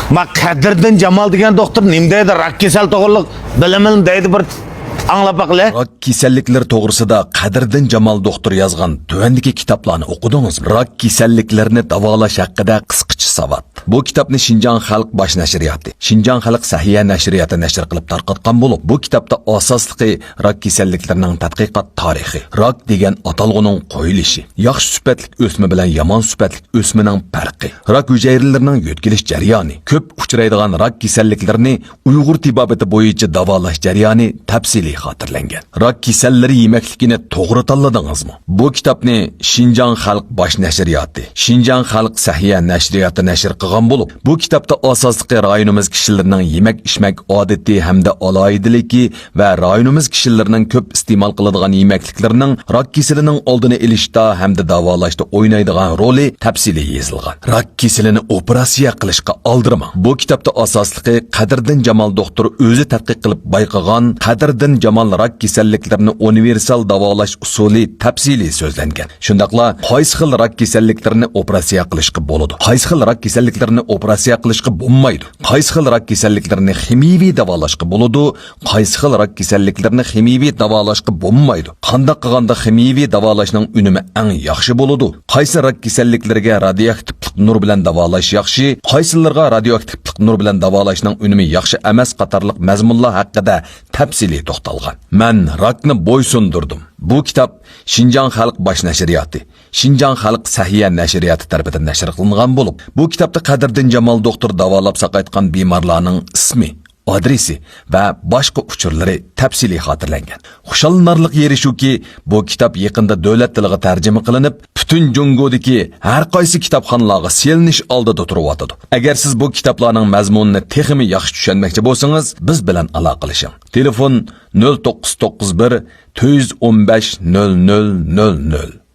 Ma Qadriddin Jamol degan doktor nima deydi? Rak kasal to'g'riliq bilimim deydi, bir anglab baqla. Rak kasalliklari to'g'risida Qadriddin Jamol doktor yozgan tuvandagi kitoblarni o'qidingizmi? Rak kasalliklarini davolash haqida qisqacha savod. Bu kitobni Shinjong Xalq bosh nashriyoti, Shinjong Xalq Sahiya nashriyoti nashr qilib tarqatgan bo'lib, bu kitobda asosligi rak kasalliklarining tadqiqot tarixi, rak degan atalg'uning qo'yilishi, yaxshi sifatli o'sma bilan yomon sifatli o'smaning farqi, rak hujayralarining yo'tkilish jarayoni, ko'p uchraydigan rak kasalliklarini Uyg'ur tibobati bo'yicha davolash jarayoni tafsiliy xotirlangan. Rak kasallari yemakligini to'g'ri tanladingizmi? Bu kitobni Shinjong Xalq bosh nashriyoti, Shinjong Xalq Sahiya nashriyoti nashr qilgan bo'lib, bu kitobda asosligi rayonimiz kishilarining yemak ichmak odati hamda alohidaligi va rayonimiz kishilarining ko'p iste'mol qiladigan yemakliklarining rak kasalining oldini olishda hamda davolashda o'ynaydigan roli tafsiliy yozilgan. Rak kasalini operatsiya qilishga oldirmang. Bu kitobda asosligi Qadriddin Jamol doktor o'zi tadqiq qilib bayqagan Qadriddin Jamol rak kasalliklarini universal davolash usuli tafsiliy so'zlangan. Shundaqla qaysi xil rak kasalliklarini operatsiya qilishga bo'ladi, qaysi xil rak kasalliklarini operatsiya qilishga bo'lmaydi, qaysi xil rak kasalliklarini ximiyaviy davolashga bo'ladi, qaysi xil rak kasalliklarini ximiyaviy davolashga bo'lmaydi, qandaq qilganda ximiyaviy davolashning unumi eng yaxshi bo'ladi, qaysi rak kasalliklariga radioaktivlik nur bilan davolash yaxshi, qaysilarga radioaktivlik nur bilan davolashning unumi yaxshi emas qatorliq mazmunlar haqida tafsiliy to'xtalgan. Man rakni bo'ysundirdim. Bu kitob Shinjong Xalq bosh nashriyoti, Shinjong Xalq Sahiya nashriyoti tarafidan nashr qilingan bo'lib, bu kitobda Qadriddin Jamol doktor davolab saqaytgan bemorlarning ismi, adresi va boshqa uchurlari tafsiliy xotirlangan. Xushallanarliq yeri shuki, bu kitob yaqinda davlat tiliga tarjima qilinib, butun Jungodagi har qaysi kitobxonalarga selinish oldida turyotidi. Agar siz bu kitoblarning mazmunini texmi yaxshi tushunmoqchi bo'lsangiz, biz bilan aloqalashing. Telefon 0991 415 00 00.